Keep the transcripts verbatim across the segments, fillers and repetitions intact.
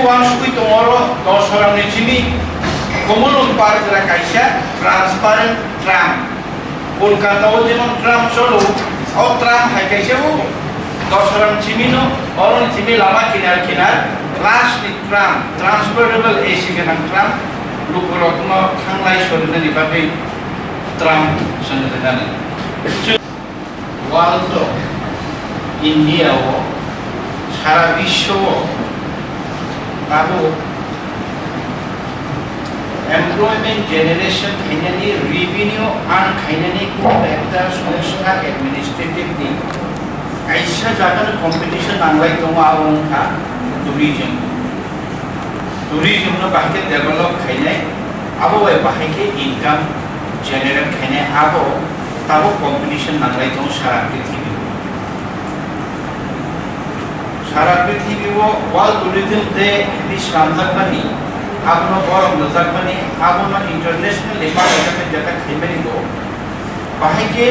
Wansugwi tongo oro dos haram ni simi Komolwng Park jora kaisa transparent tram. Kolkata o jemon tram cholo, o tram hai kaisa o dos haram simi no, oro ni simi lama kinar kinar glass ni tram, transportable A C gwnang tram, lukurokno thanglai sorinani bagwi tram chwng rwnani. World o, India o, sara biswo o tabuk employment generation khainani, revenue earn khainani kok ekta songstha administrative ni kaisa jagano competition nanglai tongo, abo wngkha tourism. Tourism no bahai khe develop khainai, abo bai bahai khe income generate khainai, abo tabuk competition nanglai tongo sara prithibi. Sara prithibi o World Tourism Day hinwi slamjakmani, abono borom rwjakmani, abono international level o jeta khaimani bo. Bahai khe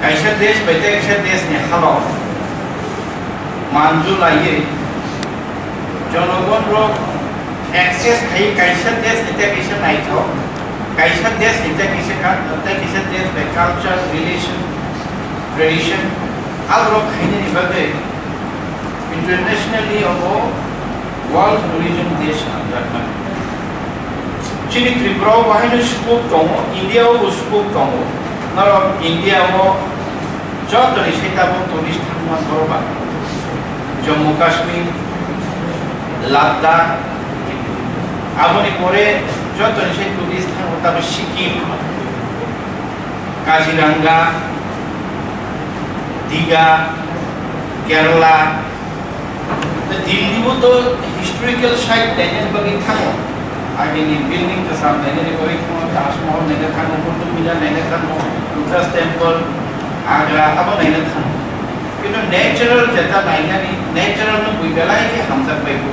kaisa desh bai tei kaisa desh ni halok manju laiwi jonogon rok access khai kaisa desh ni tei kaisa naithok, kaisa desh ni tei kaisa ka-, tei kaisa desh bai culture, relation, tradition, aborok khainani bagwi internationally obo World Tourism Day swnamjakmani. Chini Tripura o bahaino scope tongo, India o bo scope tongo. Norok India o jotoni sai tabuk tourist thangma borok ba. Jammu Kashmir, Ladakh, aboni pore jotoni sai tourist thango tabuk Sikkim, Kaziranga, Diga, Kerala, Delhi o to historical site nainani bagwi thango. Agini building kwcham nainani bagwi thango, Taj Mahal naina thango, Qutub Minar naina thango, Lotus Temple, Agra, abo naina thango. Kintu natural jeta nainani, natural no bui belai khe hamjak bai bo.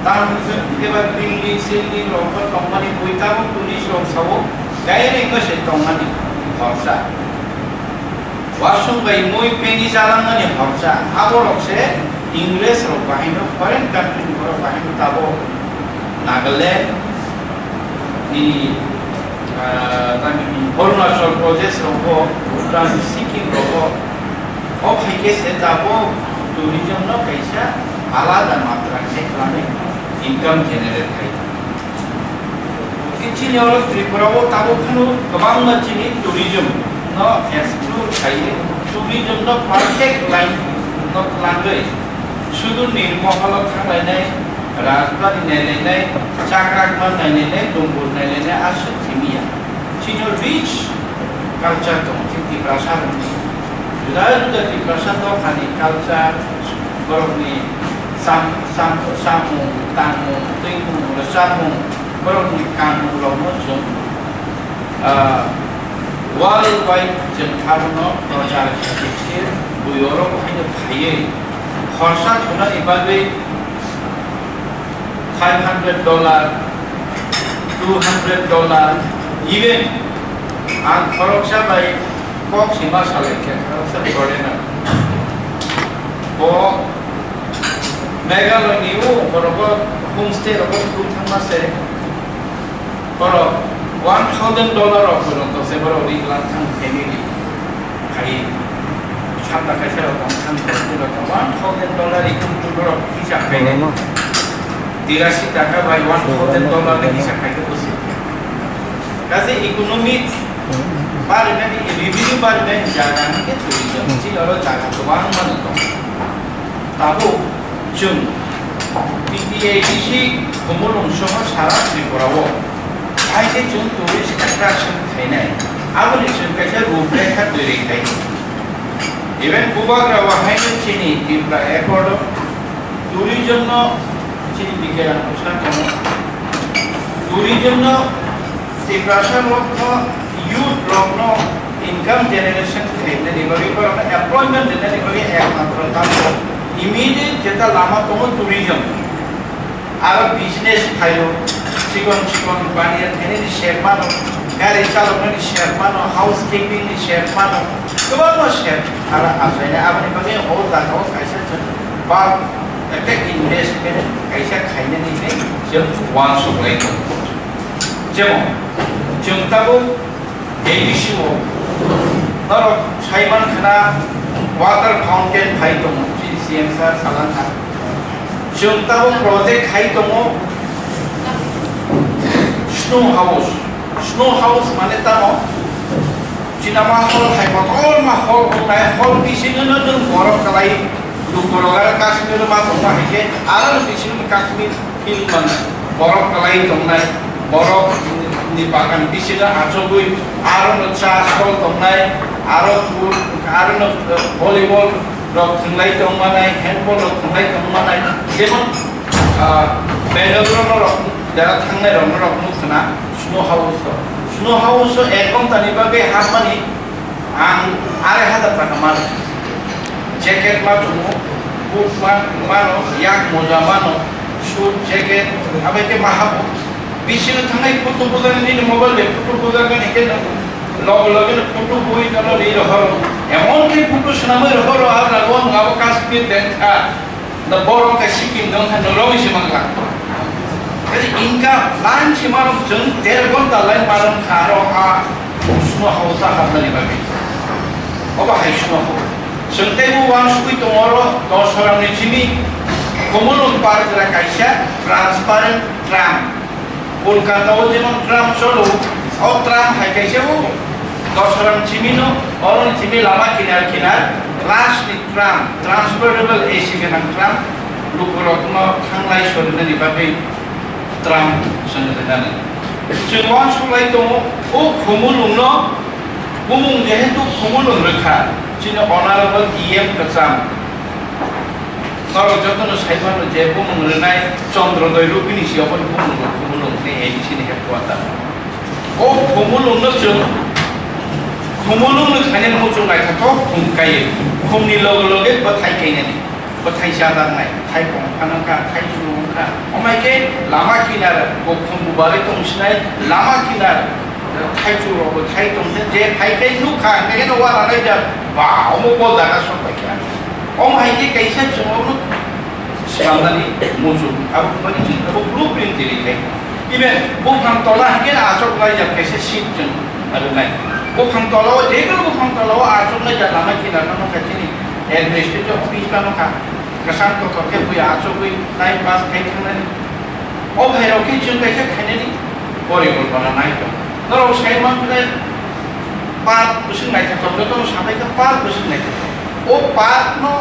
Tamo hwnwi khe eba building, silding rok bo tongmani bui tabuk tourist rok sao, direct no se tongmani khorsa. Wasung bai mui peni jalangnani horsa, aborok se Ingles rok bahaino, foreign country ni borok bahaino tabuk Nagaland, nini, ah, tamo hwn Arunachal Pradesh rogo, Bhutan, Sikkim rogo, o phaikhe se tabuk tourism no kaisa alada matra khe khlai income generate khai. Chini oro Tripura o tabuk phano kwbangma chini tourism no explore khaiwi, tourism no perfect line no twlangwi, sudu nirmoholo thanglainai, rajbari nailainai, chakrakma nailainai, dumbur nailainai, aswk simiya. Chini rich culture tongo, chini Tiprasa rokni. Juda juda Tiprasa dophani culture, borokni sam-, sam-, samung, tangmung, twimung, rwchapmung, borokni kanmung rokno chwng, ah, world wide chwng khabono prochar khaikhe bui oro haino phaiwi khorsa thunani bagwi five hundred dollar, two hundred dollar, even ang khoroksa bai kok sima salai khe khoroksa foreigner. Bo Meghalaya ni o borok homestay rogo thung thangma se borok one thousand dollar rok purunto se borok ri lang thang family. Khai sapta kaisa rok tong thang borok pura one thousand dollar ikung tu borok hisab khai nai. Tirasi taka bai one thousand dollar ni hisab khai ke busi. Kaje economic barinani, revenue barinani jaga ni ke tourism. Chini oro jaga kwbang mano tong. Tabuk chwng T T A D C Khumulwng soho sara Tripura o hai khe chwng tourist attraction khainai, aboni chwng kaisa ruprekha twi rwkhaini. Even Bubagra o haino chini Tripura Accord o tourism no chini B K Ramakrishna tongo. Tourism no Tiprasa rokno, youth rokno income generation khainani bagwi, borokno employment rinani bagwi ekmatro tamo immediate jeta lama tongo tourism. Aro business phaio, chikon chikon baniya khainani sep mano, gari chaloknani sep mano, housekeeping ni sep mano, kwbangma sep aro achaina. Aboni bagwi o jaga o kaisa chwng bulk Kaisa investment kaisa khainani hinwi chwng uansuk lai tongo. Jemon, chwng tabuk A D C o norok sai man khna water fountain phai tongo, chini C M sir salang kha. Chwng tabuk project khai tongo snow house. Snow house mane tamo? Chini ma hol hai kotorma hol wngnai, hol bisingo no nwng borok kwlai lukurok aro Kashmir ma tongma hai khe aro bisingo Kashmir film man borok kwlai tongnai, borok ni bagan bisingo achugwi aro no cha sol tongnai, aro aro no volleyball rok thwnglai tongmanai, handball rok thwnglai tongmanai, jemon, ah, Bangalore norok jara thangnai rok norok nukkhna snow house o. Snow house o ek ghonta ni bagwi hapmani ang arai hajar taka mano. Jacket ma chungo, boot ma mano, yak moja mano, suit, jacket, abai khe ma habo. Bisingo thangnai photo bujak nini mobile bai photo bujak nini khe logo logo no photo bui tono ri rohoro. Emon khe photo swnamwi rohoro, ah, lago ang abo Kashmir dengkha. Da borok khe Sikkim dong kha norok se mang lak. Kali income lan se marok jeng der ghonta lai marok kha aro ha snow house a hapnani bagwi. Obo hai snow house. Chwng tei bo uansugwi tongo oro dos soram ni simi Khumulwng park jora kaisa transparent tram. Kolkata o jemon tram cholo, o tram hai kaisa o dos soram simi no, oro ni simi lama kinar kinar glass ni tram, transportable A C gwnang tram, lukurokno thanglai sorinani bagwi tram chwng rwnani. Chwng uansuk lai tongo, o Khumulwng no bumung jehetu Khumulwng rwkha, chini honorable E M kwcham. Norok jotono sai mano je bumung rwnai Chandrodoi Rupini si oboni bumung rok Khumulwng ni A D C ni headquarter. O Khumulwng no chwng Khumulwng no khaina muchung naithothok khum kai. Khum ni loge loge bwthai kainani. Bwthai chajaknai, thai kong phano kha, thai churu wng kha. Omai khe lama kinar bo khum bubarwi tong sinai, lama kinar thai churu rok bo thai tong se, je phai khe nuk kha, hingkhe no wara nai jak, ba, omo bo jaga sok bai kha. Omo hai khe kaisa chwng omo swlamnani muchung, abo wngmani chwng abo blueprint tini khai. Even buphang tola hingke achok lai jak kaisa seat chwng aro nai. Buphang tola o, je kono buphang tola o achok lai jak lama kinar no kha chini administrative office phano kha. Kwchang kotor khe buya achogwi time pass khai thangnani. O bhai rok khe chwng kaisa khainani porikolpona nai tong. Norok sai mankhe park bwswk naithothok, jotono sabai khe park bwswk naithothok. O park no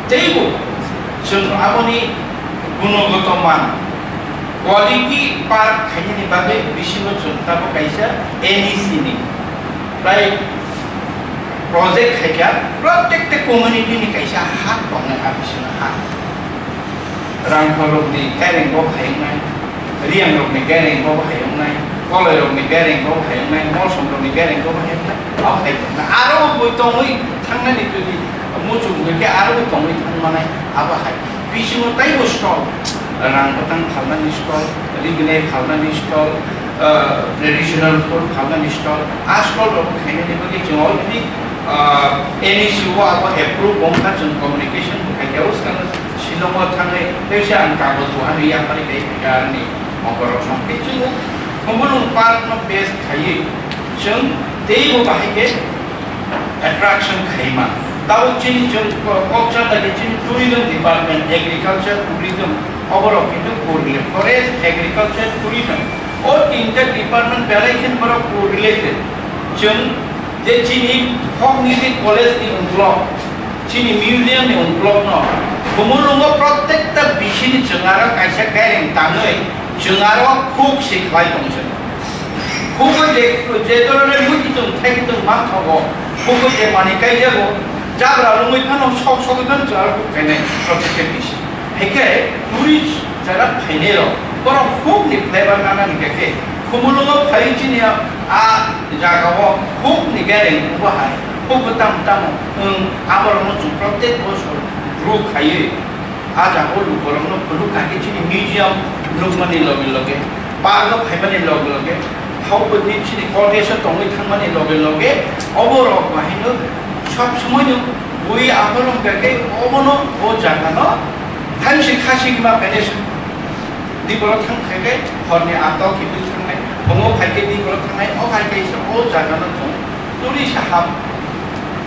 teibo chwng aboni gunogoto man quality park khainani bagwi bisingo chwng tabuk kaisa N E C ni prai project khaikha, protekta community ni kaisa hak tongnai, a bisingo hak. Rangkhol rokni gaireng bo hai wngnai, Riyang rokni gaireng bo hai wngnai, Koloi rokni gaireng bo hai wngnai, Molsom rokni gaireng bo hai wngnai, abo hai wngnai. Aro bo tongwi thangnani jodi muchung hwnkhe aro bo tongwi thangmanai, abo hai. Bisingo taibo stall, rang bwtang phalnani stall, rignai phalnani stall, ah, traditional food phalnani stall, a stall rok khainani bagwi chwng already, ah, N E C o abo approve wngkha, chwng communication bo khaikha, o swkang Shillong o thangwi teisa ang kagoj bo ano yapari tei phika ani ongkorok song tei chwng Khumulwng park no base khaiwi chwng teibo bahai khe attraction khaima. Tabuk chini chwng ko-, kokjak lagi chini tourism department, agriculture, tourism, oborok kintu correlate, forest, agriculture, tourism. O tinta department belai khe borok correlated. Chwng je chini kokni je college ni ungkulok, chini museum ni ungkulok no, Khumulwng o protekta bisini chwng aro kaisa gaireng tangwi chwng aro khuk si khlai tong se. Khuk o je, je dhoroner muikitung thaikitung manthogo, khuk o je manwi kaijago, jabra lungwi phano sok sogwi phano chwng aro khuk khainai protekta bisi. Haikhe tourist jara phainai rok, borok huk ni flavor nana ni khe Khumulwng o phai chini a jaga o huk ni gaireng bo hai, huk bo tamo tamo wng, aborok no chwng protek bosor group khaiwi a jaga o lukorok no phunuk kha khe chini museum nukmani loge loge, park o phaimani loge loge, hao bo ni chini cottage o tongwi thangmani loge loge, oborok bahai no sob somoi no bui aphuru wngkha khe obono o jaga no Hamsi khasi ma phainai sa. Di borok thang khai khe horni ato kibil thangnai. Phungo phai khe di borok thangnai. O hai khe sa o jaga no thung. Turi sa hap.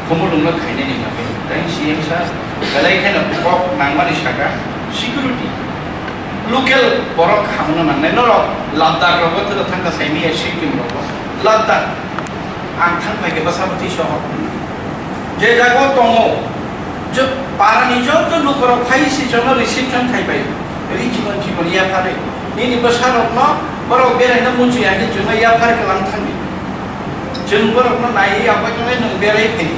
Khumulung no khainai ni bagwi. Tai C M sa belai kheno kok nangmani saka security. Local borok hamno nangnai. Norok Ladakh rogo thwda thangka saimi ya Sikkim rogo. Ladakh. Ang thang phai khe bwsa bwtwi sohor. Je jaga o tongo, je parani joto lukurok phai si chwngno reception khai bai. Ri chikon chikon yaphare. Nini bwsarokno borok beraina muchung ya khe chwngno yaphar khe lang thangdi. Chwng borokno naiwi yaphai tongnai nwng berai phai.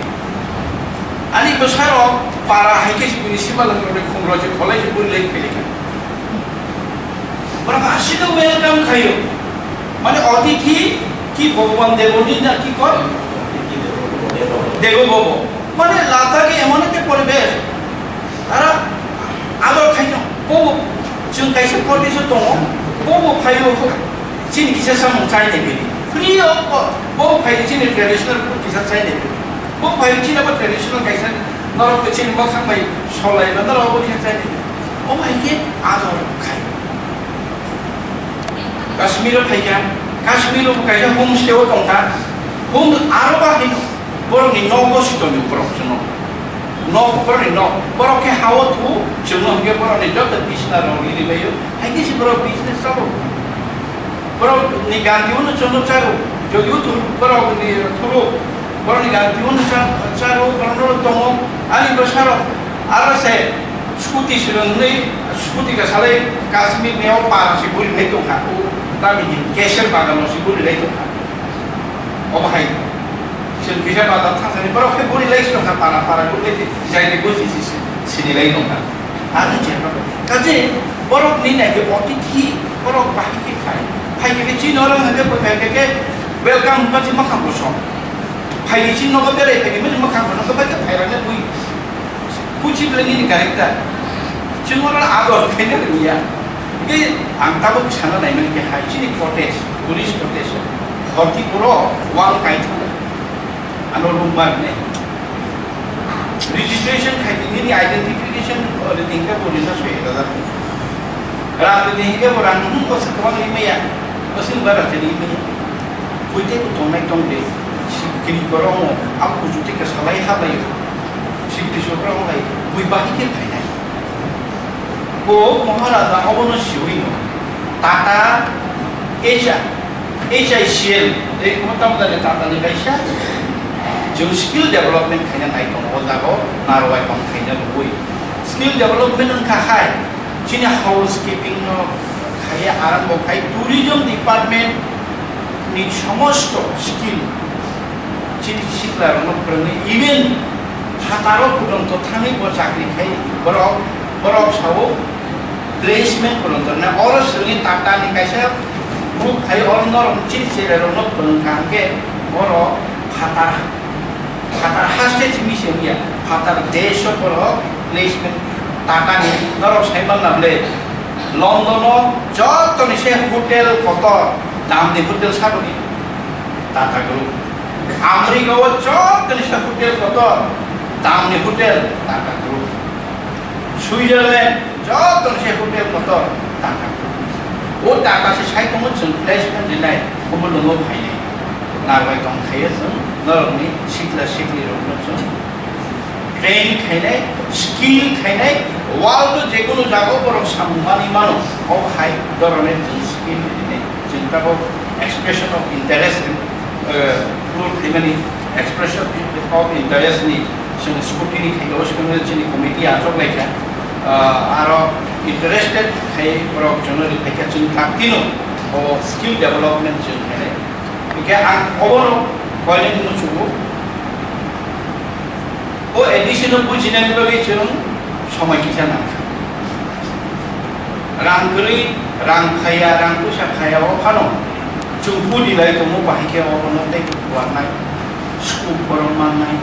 Ani bwsarok para hai khe si bini simalwng rokni khumro se kholai se buri lai phai kha. Borok asino welcome khaio. Mane otithi ki Bhagwan Deboni na ki kor? Debo Bhabo. Mane Ladakh e emon ekta poribesh. Tara ador khaito. Bobo chwng kaisa poribesh tongo. Bobo phaio chini kisa samung chainai bini. Free of cost. Bobo phai chini traditional food kisa chainai bini. Bobo phai chini abo traditional kaisa norok chini bwkhak bai solai ba norok abo kisa chainai bini. Omo hai khe ador khai. Kashmir o phaikha, Kashmir o kaisa home stay o tongkha. Home aro ba hino borokni nogo si tongwi borok chwngno. Nok borokni nok, borok khe ha o thu, chwngno hwnkhe borokni joto bisna rok riri baio. Hai khe si borok business chalo. Borokni ganti uno chwngno charo. Jodi o thuru borokni thuru, borokni ganti uno cha-, charo, borokno tongo. Ani bwsarok aro se scooty swrwngwi, scooty kasalai Kashmir ni o para se buri lai tongkha. O tamni hwn kesher bagan no se buri lai tongkha. Obo hai chwng kisa bazar thangsani borok khe buri lai tongkha, para para buri lai jaini buji si si sini lai tongkha. Ani jeba kaje borok ni nai khe otithi borok bahai khe khai. Phai khe chini oro hwnkhe bwkhai khe welcome hwnba si makhang bosong. Phai khe chini nogo berai phai khe makhang bosong khe phai khe phai rani bui. Kuchi bwlai nini character. Chwng oro ador khaina rwya. Hwnkhe ang tabuk sana naimani khe hai chini cottage, police cottage, horti borok wal kaithok. Ano room bar ne. Registration khai di, nini identification, o, ring ka bo ring ka so eta da. Rang di hingke bo rang nung ko sa kwbang ri maya. Bo sing bara chani maya. Kuite ko tongnai tong de. Kini borok mo, abo kuchuk te ka salai ha bai. Sibri sokra mo lai. Bui bahi ke phainai. Bo Maharaja obono siwi no. Tata Asia. H I C L, tei kwbangma tamni Tata ni kaisa, chwng skill development khaina nai tongo o jaga o, narwai tong khaina rwui. Skill development wngkha hai, chini housekeeping no khaiya arambo khai, tourism department ni somosto skill chini sikla rokno phwrwngwi, even phataro phwrwngtho thangwi bo chakri khai borok, borok sao, placement kwrwng tongnai. Oro swrwngwi Tata ni kaisa group khai, oro norok chini cherairokno phwrwng kha hwnkhe oro phatar, phatar haste simi se wngya, phatar desh o borok placement Tata ni norok sai manna ble. London o joto ni se hotel kotor, dam ni hotel saboni Tata group. America o joto ni se hotel kotor, dam ni hotel Tata group. Switzerland, joto ni se hotel motor Tata. O Tata se sai tongo chwng placement rinai, obo nwngo phainai. Narwai tong khaiya chwng, norokni sikla sikli rokno chwng train khainai, skill khainai, world o jekunu jaga o borok samung manwi mano, o hai dorone chwng skill rinai. Chwng tabuk expression of interest, eh, rule khaimani expression of interest ni chwng scrutiny khaikha, o swkang chini committee achuk laikha, ah, aro interested khai borok chwngno rikhaikha, chwng taktino o skill development chwng khainai. Hwnkhe ang obono koinani muchungo. O A D C no bujinani bagwi chwng somoi kisa nangkha. Rang kwrwi, rang phaiya, rang puisa phaiya o phano chwng pudi lai tongo, bahai khe obono tei kuarnai, scope borok mannai,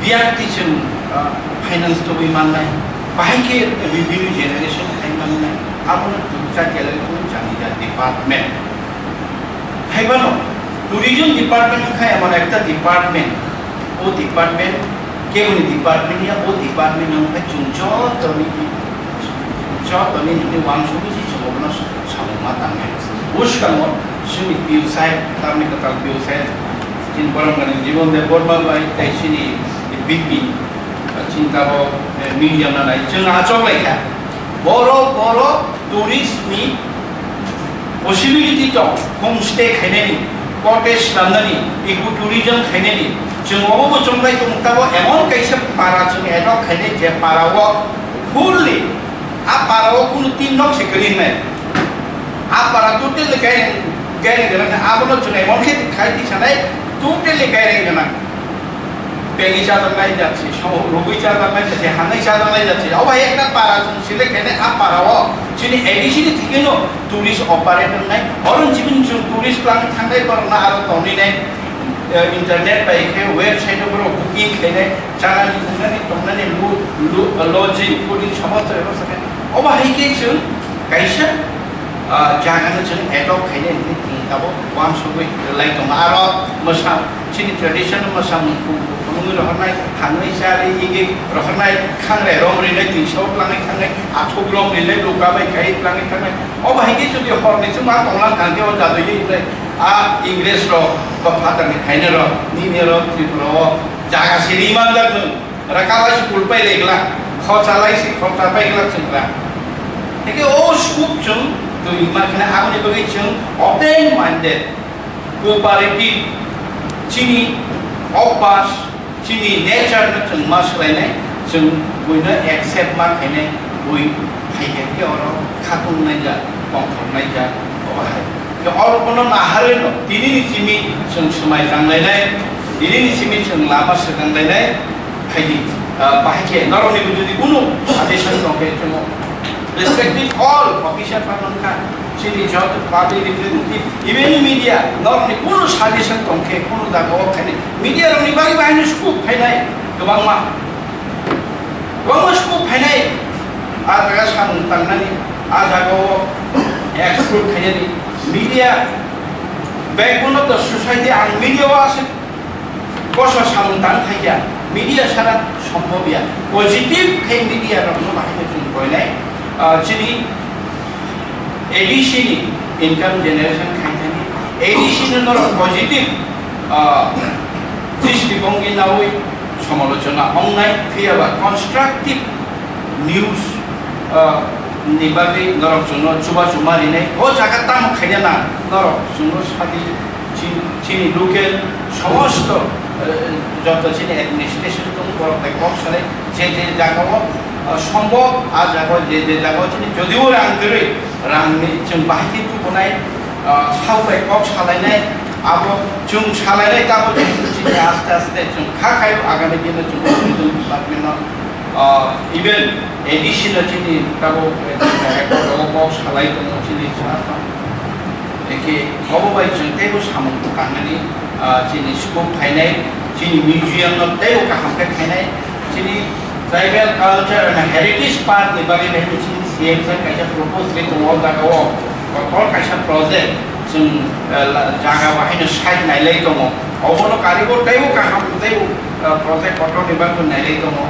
biyakti chwng, ah, finance tubui mannai, bahai khe revenue generation khai mannai, abono chwng chatia lai tongo jani jani department. Haibano tourism department wngkha emon ekta department, o department Keboni department ya, o department ni wngkha chwng jotoni, jotoni nini uansugwi se chwng obono samung ma tangnai. Bwskango chini P U sir, tamni kwtal P U sir, chini Borom Gani Jibon Deb Borma bai tei chini B P, chini tabok, eh, media nanai chwng achok laikha. Borok, borok tourist ni possibility tong, homestay khainani, cottage swnamnani, ecotourism khainani. Chwng obo bo chonglai tong tabo emon kaisa para chwng adopt khainai je para o fully a para o kunu tin nok se kwrwi wngnai. A para totally gaireng, gaireng gwnang khe abono chwng emon khe khai twi sanai totally gaireng gwnang. Pengwi chajaknai jat se, so-, rwgwi chajaknai jat se, hanwi chajaknai jat se. Obo hai ekta para chwng select khainai, a para o chini A D C ni thikino tourist operator nai. Oro chibin chwng tourist plangwi thangnai borokno aro tonwi nai, eh, internet bai khe website o borok booking khainai, chagani wngnani tongnani lu-, lu-, lodging, fooding somosto bebostha khainai. Obo hai khe chwng kaisa ah, jagano chwng adopt khainai hwnwi chwng tabuk uansugwi rwlai tongo. Aro mwsa, chini tradition mwsamung phunugwi rohornai, hanwi charwi yigwi rohornai, khangrai rom rinai, twisa o planai khangnai, athuk rom rinai, luka bai khai planai khangnai. Obo hai khe jodi horni chwng ma tonglang kha khe o jadui wngnai, a Ingres rok ba phatarni phainai rok, nini rok Tripura o jaga siri manjak nwng. Raka bai school pai lai glak, khocha lai si khorta pai glak chwng glak. Hingke o scope chwng twi ma khna aboni bagwi chwng open minded, cooperative, chini obas, chini nature no chwng ma swlainai, chwng buino accept ma khainai, bui phaikhe oro khatung naijak, tongthok naijak, obo hai. Khe oro bono naharwi no, tini ni simi chwng swmai tanglainai, tini ni simi chwng lama swkanglainai, phaidi, ah, bahai khe norokni jodi kunu suggestion tongkhe chwng respective all officer phano wngkha, chini joto public representative, even media, norokni kunu suggestion tongkhe, kunu jaga o khainai, media rokni bagwi bahai no scope phainai kwbangma. Kwbangma scope phainai, a jaga samung tangnani, a jaga o explore khainani, media, backbone of the society, ang media o aswk koso samung tang khaikha, media sara sombhob ya, positive khai media rokno bahai no chwng koinai, ah, chini A D C ni income generation khaithani, A D C no norok positive, ah, dristikongni nawi somalochona ongnai, phiyaba constructive news, ah, ni bagwi norok chwngno chubachu ma rinai. O jaga tamo khaina na norok chwngno sadi chin-, chini local somosto, eh, joto chini administration tong borok bai kok salai je je jaga o, ah, sombhob a jaga o je je jaga o chini jodio rang kwrwi rang ni chwng bahai khe tukunai, ah, sao bai kok salainai abo chwng salainai tamo chini aste aste chwng kha khaio agami dino chwng department no Ah, even A D C no chini tabuk, eh, director rogo kok salai tongo chini sa sa. Eke obo bai chwng teibo samung tangnani, ah, chini scope phainai, chini museum no teibo kaham khe khainai, chini tribal culture and heritage park ni bagwi bai chini C M sir kaisa propose ri tongo o jaga o, kotor kaisa project chwng, eh, la-, jaga bahai no site nailai tongo. Obono karibo teibo kaham teibo, eh, project kotor ni bagwi nailai tongo.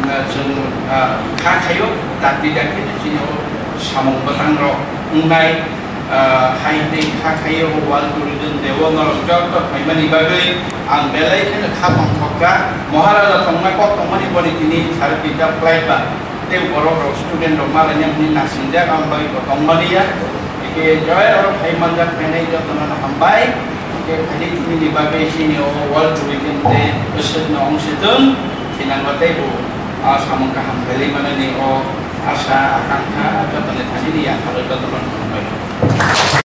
Chwng, ah, kha khaio, dakti dakti no chini o samung bwtang rok wngnai, ah, hai tei kha khaio o wall tourism de o norok joto phaimani bagwi ang belai kheno kha tongthok kha. Maharaja tongna kok tongmani boni tini sari pijak khlai ba tei borok rok student rok malaina hwnwi nasingjak ang bai bo tongmani ya. Eke joy oro phai manjak phainai jotono no hambai. Eke phaidi tini ni bagwi chini o wall tourism de bwswk no ong se thung. Thinango teibo, ah, samung kaham belai manani o asa akankha jotoni thani ni yapharo jotono khulumbai.